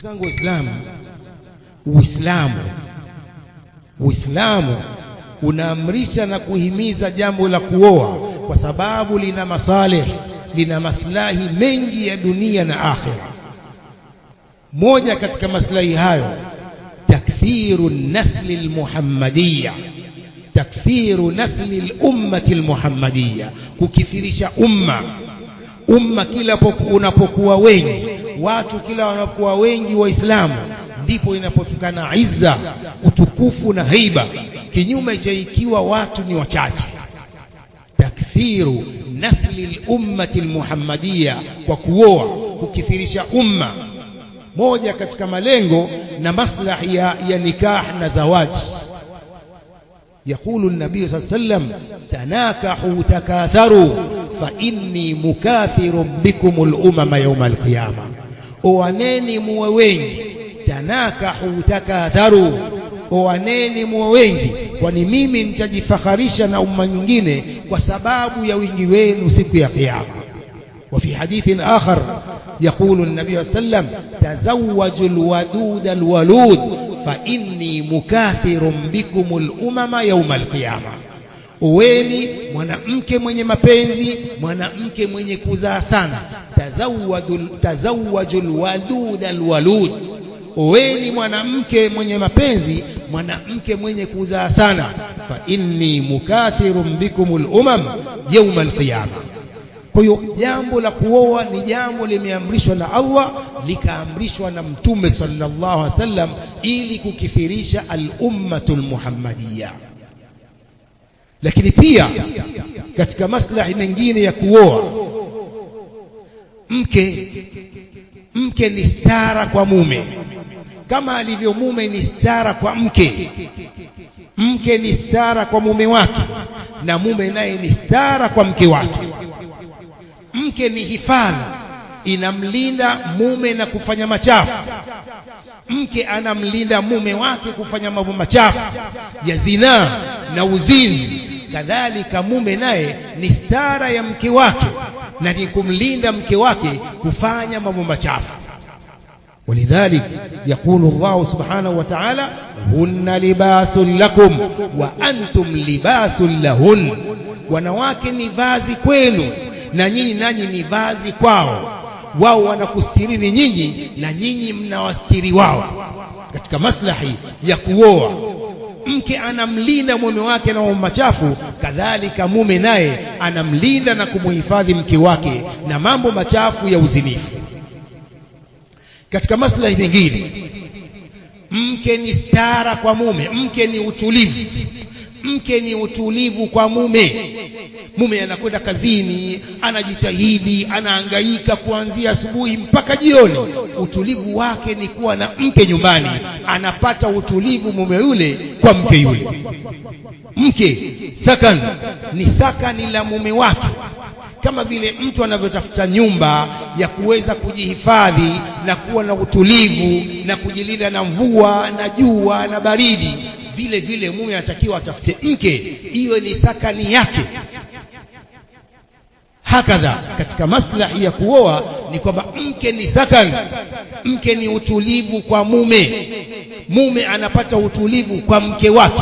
Zangu Waislamu, Uislamu unaamrisha na kuhimiza jambo la kuoa kwa sababu lina masalih, lina maslahi mengi ya dunia na akhira. Moja katika maslahi hayo, takthiru nasli almuhammadiya, takthiru nasli lummati almuhammadiya, kukithirisha umma. Umma kila unapokuwa wengi, watu kila wanapokuwa wengi Waislamu, ndipo inapotukana izza, utukufu na haiba, kinyume cha ikiwa watu ni wachache. Takthiru nasli lummati almuhammadiya, kwa kuoa, kukithirisha umma, moja katika malengo na maslahi ya nikah na zawaji. Yaqulu nabiyu saa sallam, tanakahu takatharu fa inni mukathirun bikum lumama yauma alqiyama, oaneni muwe wengi. Tanakahu takatharu, oaneni muwe wengi, kwani mimi nitajifakharisha na umma nyingine kwa sababu ya wingi wenu siku ya Kiyama. Wa fi hadithin akhar yaqulu an-nabiy sallam, tazawwaju alwadud alwalud fa inni mukathirun bikum alumama yauma alqiyama, oweni mwanamke mwenye mapenzi, mwanamke mwenye kuzaa sana. Tazawwaju alwadud alwalud, oweni mwanamke mwenye mapenzi, mwanamke mwenye kuzaa sana. Fa inni mukathirun bikum alumam yauma alqiyama. Kwa hiyo jambo la kuoa ni jambo limeamrishwa na Allah, likaamrishwa na Mtume sallallahu alaihi wasallam ili kukithirisha al-ummatul muhammadiya. Lakini pia katika maslahi mengine ya kuoa, mke ni stara kwa mume, kama alivyo mume ni stara kwa mke. Mke ni stara kwa mume wake na mume naye ni stara kwa mke wake. Mke ni hifadhi, inamlinda mume na kufanya machafu. Mke anamlinda mume wake kufanya mambo machafu ya zinaa na uzinzi. Kadhalika mume naye ni stara ya mke wake na ni kumlinda mke wake kufanya mambo machafu. Walidhalik yaqulu Allahu subhanahu wa ta'ala, hunna libasun lakum wa antum libasun lahun, wanawake ni vazi kwenu na nyinyi nanyi ni vazi kwao. Wao wanakustirini nyinyi na nyinyi mnawastiri wao. Katika maslahi ya kuoa, mke anamlinda mume wake na mambo machafu, kadhalika mume naye anamlinda na kumuhifadhi mke wake na mambo machafu ya uzinifu. Katika maslahi mengine, mke ni stara kwa mume, mke ni utulivu, mke ni utulivu kwa mume. Mume anakwenda kazini, anajitahidi, anahangaika kuanzia asubuhi mpaka jioni. Utulivu wake ni kuwa na mke nyumbani, anapata utulivu mume yule kwa mke yule. Mke sakan ni sakani la mume wake, kama vile mtu anavyotafuta nyumba ya kuweza kujihifadhi na kuwa na utulivu na kujilinda na mvua na jua na baridi, vile vile mume anatakiwa atafute mke iwe ni sakani yake. Hakadha katika maslahi ya kuoa ni kwamba mke ni sakan, mke ni utulivu kwa mume, mume anapata utulivu kwa mke wake.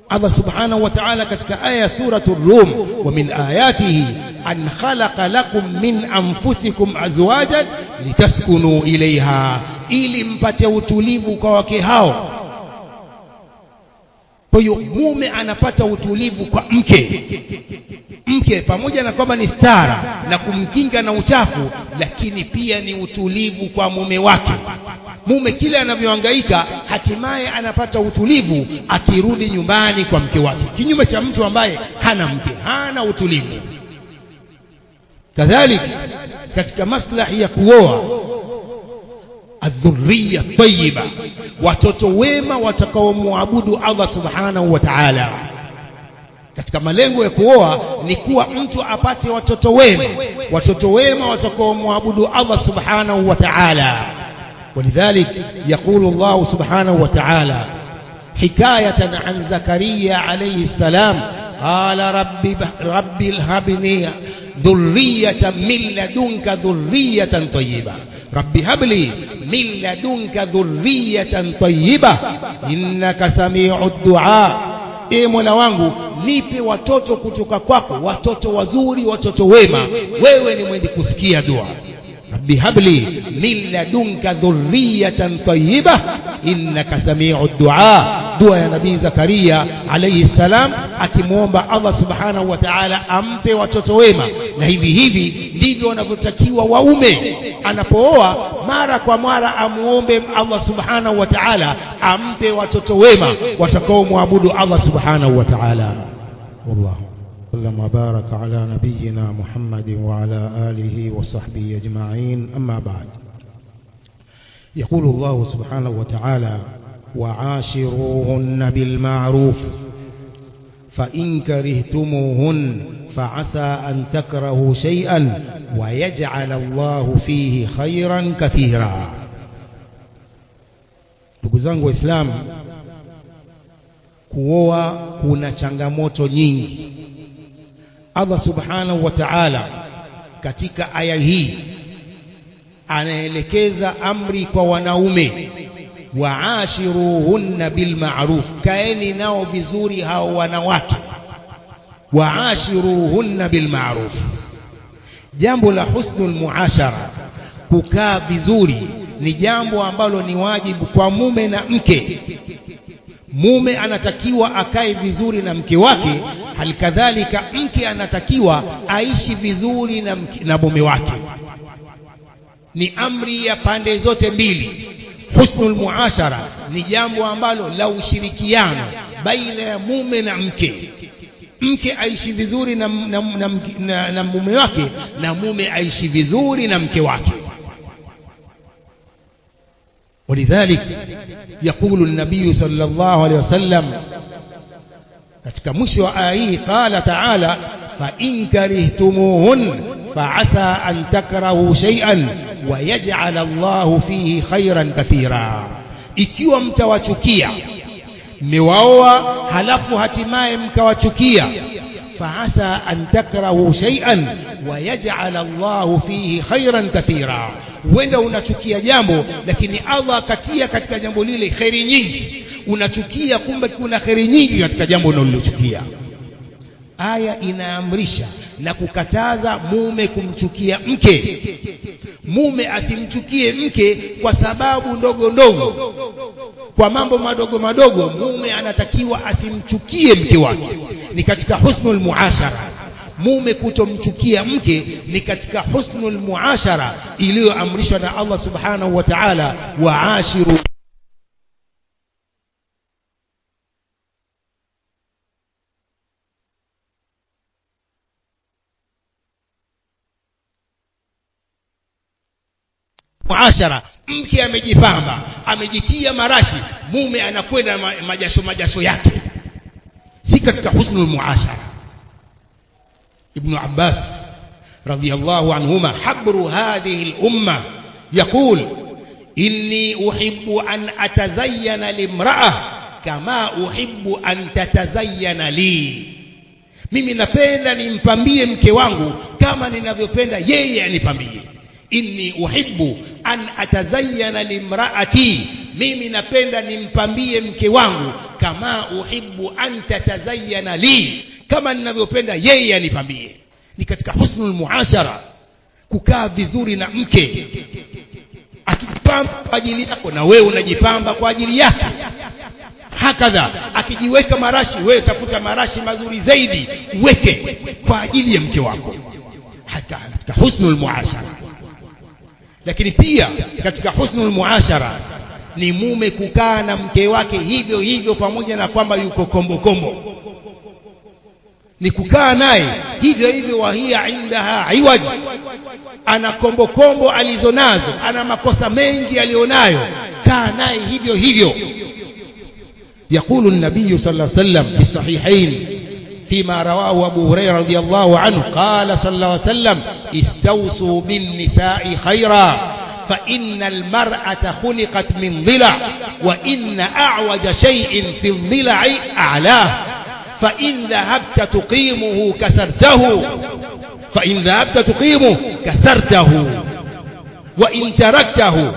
Allah subhanahu wa ta'ala katika aya ya suratu Rum, wa min ayatihi an khalaqa lakum min anfusikum azwajan litaskunu ilaiha, ili mpate utulivu kwa wake hao. Kwa hiyo mume anapata utulivu kwa mke. Mke pamoja na kwamba ni stara na kumkinga na uchafu, lakini pia ni utulivu kwa mume wake. Mume kile anavyohangaika, hatimaye anapata utulivu akirudi nyumbani kwa mke wake, kinyume cha mtu ambaye hana mke, hana utulivu. Kadhalika katika maslahi ya kuoa, adhurriya tayyiba, watoto wema watakaomwabudu Allah subhanahu wa ta'ala. Katika malengo ya kuoa ni kuwa mtu apate watoto wema, watoto wema watakaomwabudu Allah subhanahu wa ta'ala. Walidhalik yaqulu Allah subhanahu wa ta'ala hikayatan an Zakaria alayhi salam, qala rabbi habni dhurriyatan min ladunka dhurriyatan tayyiba. Rabbi habli min ladunka dhurriyatan tayyiba innaka samiu du'a, e Mola wangu nipe watoto kutoka kwako, watoto wazuri, watoto wema, wewe ni mwenye kusikia dua. Rabbi habli min ladunka dhurriyatan tayyiba innaka samiu du'a. Dua ya Nabii Zakaria alayhi salam akimwomba Allah subhanahu wa ta'ala ampe watoto wema. Na hivi hivi ndivyo wanavyotakiwa waume, anapooa mara kwa mara amuombe Allah subhanahu wa ta'ala ampe watoto wema watakaomwabudu Allah subhanahu wa ta'ala. Wallahu sallam wa baraka ala nabiyyina Muhammadin wa ala alihi wa sahbihi ajma'in, amma ba'd. Yaqulu Allah subhanahu wa ta'ala وعاشروهن بالمعروف فإن كرهتموهن فعسى أن تكرهوا شيئا ويجعل الله فيه خيرا كثيرا. Ndugu zangu Waislamu, kuoa kuna changamoto nyingi. Allah subhanahu wa ta'ala katika aya hii anaelekeza amri kwa wanaume, waashiruhunna bilma'ruf, kaeni nao vizuri hao wanawake. Waashiruhunna bilma'ruf, jambo la husnul muashara, kukaa vizuri ni jambo ambalo ni wajibu kwa mume na mke. Mume anatakiwa akae vizuri na mke wake, halikadhalika mke anatakiwa aishi vizuri na mume wake. Ni amri ya pande zote mbili. Husnul muashara ni jambo ambalo la ushirikiano baina ya mume na mke. Mke aishi vizuri na mume wake na mume aishi vizuri na mke wake. Walidhalik yaqulu an-nabiy sallallahu alayhi wasallam katika mwisho wa aya hii, qala ta'ala fa in karihtumuhun fa asa an takrahu shay'an wa yaj'al Allahu fihi khairan kathira, ikiwa mtawachukia, mmewaoa halafu hatimaye mkawachukia, fa asa an takrahu shay'an wa yaj'al Allahu fihi khairan kathira, huenda unachukia jambo lakini Allah akatia katika jambo lile kheri nyingi. Unachukia, kumbe kuna kheri nyingi katika jambo unalochukia. Aya inaamrisha na kukataza mume kumchukia mke. Mume asimchukie mke kwa sababu ndogo ndogo, kwa mambo madogo madogo. Mume anatakiwa asimchukie mke wake, ni katika husnul muashara. Mume kutomchukia mke ni katika husnul muashara iliyoamrishwa na Allah subhanahu wa ta'ala, waashiru muashara. Mke amejipamba, amejitia marashi, mume anakwenda majasho majasho yake, si katika husnul muashara. Ibn Abbas radhiyallahu anhuma, habru hadhihi al-umma, yaqul inni uhibbu an atazayyana limra'a kama uhibbu an tatazayyana li, mimi napenda nimpambie mke wangu kama ninavyopenda yeye anipambie. Inni uhibbu an atazayyana limraati, mimi napenda nimpambie mke wangu kama uhibbu an tatazayyana li, kama ninavyopenda yeye anipambie. Ni katika husnul muashara, kukaa vizuri na mke, akijipamba kwa ajili yako na wewe unajipamba kwa ajili yake. Hakadha, akijiweka marashi, wewe tafuta marashi mazuri zaidi uweke kwa ajili ya mke wako, katika husnul muashara. Lakini pia katika husnul muashara ni mume kukaa na mke wake hivyo hivyo, pamoja na kwamba yuko kombo kombo, ni kukaa naye hivyo hivyo. Wa hiya indaha iwaj, ana kombo kombo alizonazo, ana makosa mengi alionayo, kaa naye hivyo hivyo. Yaqulu an-nabiy sallallahu alayhi wasallam fi sahihain فيما رواه أبو هريرة رضي الله عنه قال صلى الله عليه وسلم استوصوا بالنساء خيرا فإن المرأة خلقت من ضلع وإن أعوج شيء في الضلع أعلاه فإن ذهبت تقيمه كسرته فإن ذهبت تقيمه كسرته. Wa in taraktahu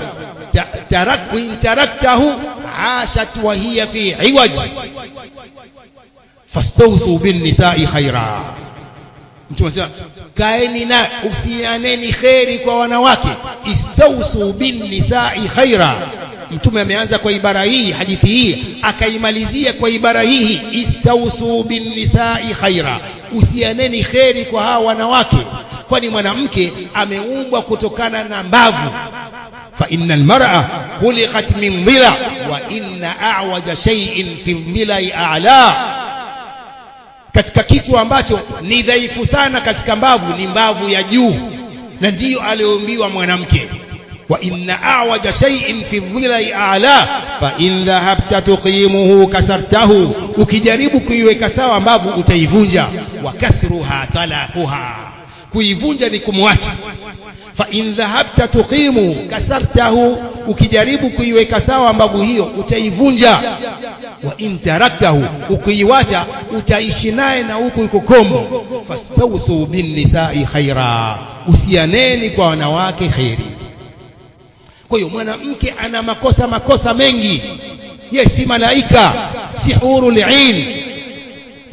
tarak, in taraktahu ashat wa hiya fi iwaj. Fastawsu bin nisa'i khaira. Mtume anasema kaeni na usianeni kheri kwa wanawake, istawsu bin nisa'i khaira. Mtume ameanza kwa ibara hii, hadithi hii akaimalizia kwa ibara hii, istawsu bin nisa'i khaira, usianeni kheri kwa hawa wanawake, kwani mwanamke ameumbwa kutokana na mbavu. Fa inna almar'a khuliqat min dhila wa inna a'waja shay'in fi dhilai a'la, katika kitu ambacho ni dhaifu sana katika mbavu ni mbavu ya juu, na ndiyo aliyoumbiwa mwanamke. Wa inna a'waja shay'in fi dhilai a'la fa in dhahabta tuqimuhu kasartahu, ukijaribu kuiweka sawa mbavu utaivunja. Wa kasruha talaquha, kuivunja ni kumwacha. Fa in dhahabta tuqimu kasartahu, ukijaribu kuiweka sawa mbavu hiyo utaivunja. Wa in taraktahu, ukiiwacha utaishi naye na huku iko kombo. Fastawsu bin nisai khaira, usianeni kwa wanawake kheri. Kwa hiyo mwanamke ana makosa makosa mengi, ye si malaika, si hurul ain.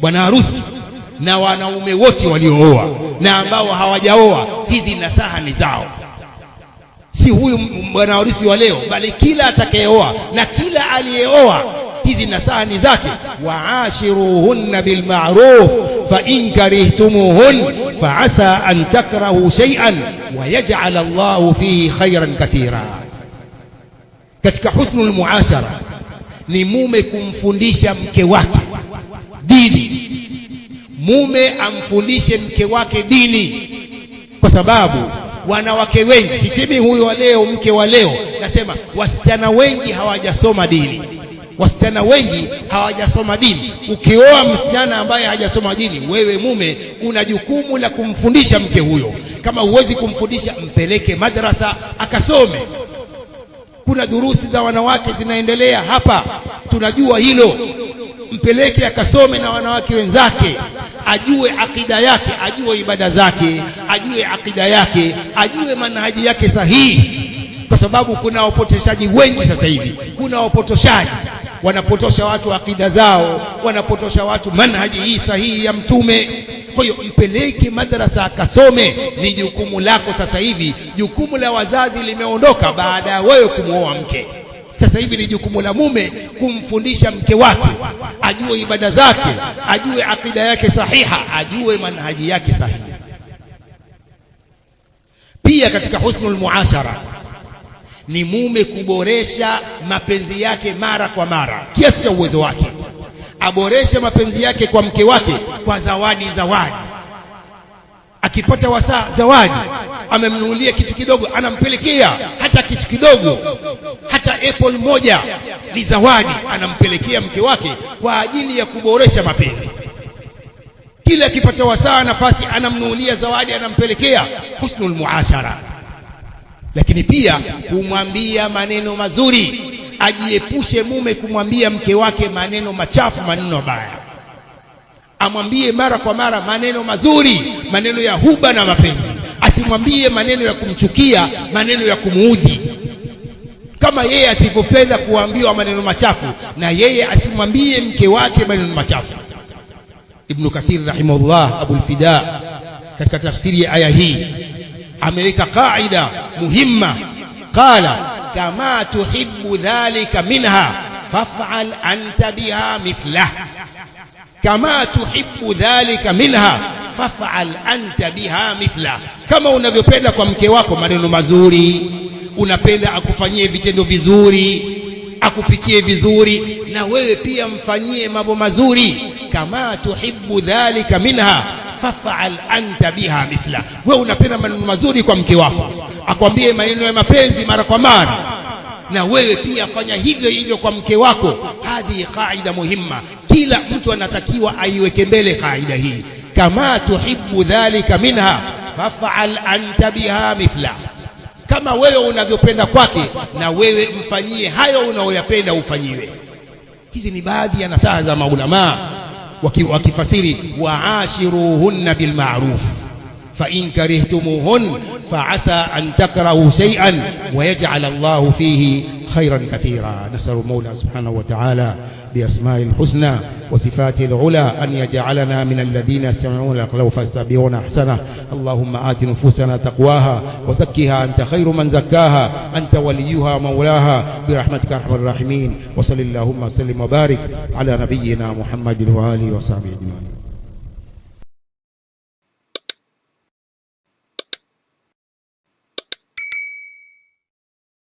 Bwana harusi na wanaume wote waliooa na ambao hawajaoa, hizi nasaha ni zao, si huyu bwana harusi wa leo, bali kila atakayeoa na kila aliyeoa, hizi nasaha ni zake. Waashiruhunna bilma'ruf fa in karihtumuhun fa asa an takrahu shay'an wa yaj'al Allahu fihi khairan kathira. Katika husnul muashara ni mume kumfundisha mke wake dini, mume amfundishe mke wake dini, kwa sababu wanawake wengi, sisemi huyu wa leo, mke wa leo, nasema wasichana wengi hawajasoma dini, wasichana wengi hawajasoma dini. Ukioa msichana ambaye hajasoma dini, wewe mume una jukumu la kumfundisha mke huyo. Kama huwezi kumfundisha, mpeleke madrasa akasome. Kuna durusi za wanawake zinaendelea hapa, tunajua hilo. Mpeleke akasome na wanawake wenzake, ajue akida yake, ajue ibada zake, ajue akida yake, ajue manhaji yake sahihi, kwa sababu kuna wapotoshaji wengi sasa hivi. Kuna wapotoshaji wanapotosha watu akida zao, wanapotosha watu manhaji hii sahihi ya Mtume. Kwa hiyo mpeleke madrasa akasome, ni jukumu lako sasa hivi. Jukumu la wazazi limeondoka baada ya wewe kumwoa mke. Sasa hivi ni jukumu la mume kumfundisha mke wake, ajue ibada zake, ajue akida yake sahiha, ajue manhaji yake sahihi. Pia katika husnul muashara ni mume kuboresha mapenzi yake mara kwa mara kiasi cha uwezo wake, aboreshe mapenzi yake kwa mke wake kwa zawadi zawadi. Akipata wasaa zawadi, amemnunulia kitu kidogo anampelekea, hata kitu kidogo, hata apple moja ni zawadi, anampelekea mke wake kwa ajili ya kuboresha mapenzi. Kila akipata wasaa nafasi, anamnunulia zawadi, anampelekea. Husnul muashara. Lakini pia kumwambia maneno mazuri, ajiepushe mume kumwambia mke wake maneno machafu, maneno mabaya. Amwambie mara kwa mara maneno mazuri, maneno ya huba na mapenzi, asimwambie maneno ya kumchukia, maneno ya kumuudhi. Kama yeye asipopenda kuambiwa maneno machafu, na yeye asimwambie mke wake maneno machafu. Ibn Kathir rahimahullah, Abul Fida, katika tafsiri ya aya hii ameweka qaida muhimma, qala kama tuhibbu dhalika minha faf'al anta biha mithlah, kama tuhibbu dhalika minha faf'al anta biha mithlah, kama unavyopenda kwa mke wako maneno mazuri, unapenda akufanyie vitendo vizuri, akupikie vizuri, na wewe pia mfanyie mambo mazuri. Kama tuhibbu dhalika minha faf'al anta biha mithla, wewe unapenda maneno mazuri kwa mke wako, akwambie maneno ya mapenzi mara kwa mara, na wewe pia fanya hivyo hivyo kwa mke wako. Hadhi qaida muhimma, kila mtu anatakiwa aiweke mbele qaida hii. Kama tuhibbu dhalika minha faf'al anta biha mithla, kama wewe unavyopenda kwake, na wewe mfanyie hayo unaoyapenda ufanyiwe. Hizi ni baadhi ya nasaha za maulamaa wakifasiri waashiruhunna bilma'ruf fa in karihtumuhun Faasa an takrahu shay'an wa yaj'al Allahu fihi khairan kathira. Nasalu Mola subhanahu wa ta'ala بأسماء الحسنى وصفاته العلى أن يجعلنا من الذين يستمعون القول فيتبعون أحسنه. اللهم آت نفوسنا تقواها وزكها أنت خير من زكاها أنت وليها مولاها برحمتك أرحم الراحمين. وصل اللهم وسلم وبارك على نبينا محمد وآله وصحبه أجمعين.